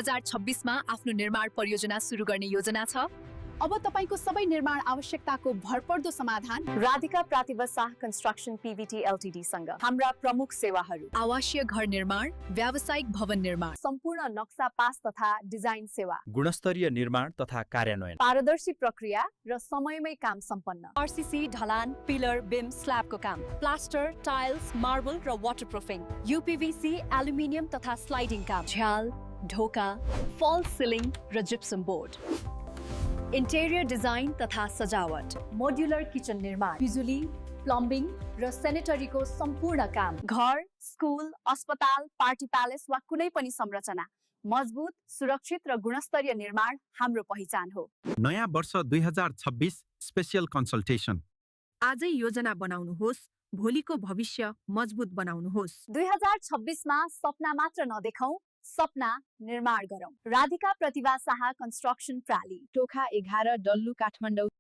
2026 मा आफ्नो निर्माण परियोजना सुरु गर्ने योजना छ। अब तपाईको सबै निर्माण आवश्यकताको भरपर्दो समाधान राधिका प्रतिभा शाह कन्स्ट्रक्सन पीवीटी एलटीडी सँग हाम्रा प्रमुख सेवाहरू आवासीय घर निर्माण, व्यावसायिक भवन निर्माण, सम्पूर्ण नक्सा पास तथा डिजाइन सेवा, गुणस्तरीय निर्माण तथा कार्यान्वयन, पारदर्शी प्रक्रिया र समयमै काम सम्पन्न, आरसीसी, ढलान, पिलर, बिम, स्ल्याबको काम, प्लास्टर, टाइल्स, मार्बल र वाटरप्रुफिङ, यूपीवीसी, एल्युमिनियम तथा स्लाइडिङ काम, झ्याल, ढोका, फल्स सिलिङ र जिप्सम बोर्ड, इन्टेरियर डिजाइन तथा सजावट, मोड्युलर किचन निर्माण, बिजुली, प्लम्बिङ र सेनेटरीको सम्पूर्ण काम, घर, स्कुल, अस्पताल, पार्टी प्यालेस वा कुनै पनि संरचना मजबुत, सुरक्षित र गुणस्तरीय निर्माण हाम्रो पहिचान हो। नयाँ वर्ष 2026 स्पेशल कन्सल्टेसन। आजै योजना बनाउनुहोस्, भोलिको भविष्य मजबुत बनाउनुहोस्। 2026 मा सपना मात्र नदेखौं, सपना निर्माण गरौं। राधिका प्रतिभा शाह कन्स्ट्रक्सन प्राली, टोखा 11 डल्लु काठमाडौँ।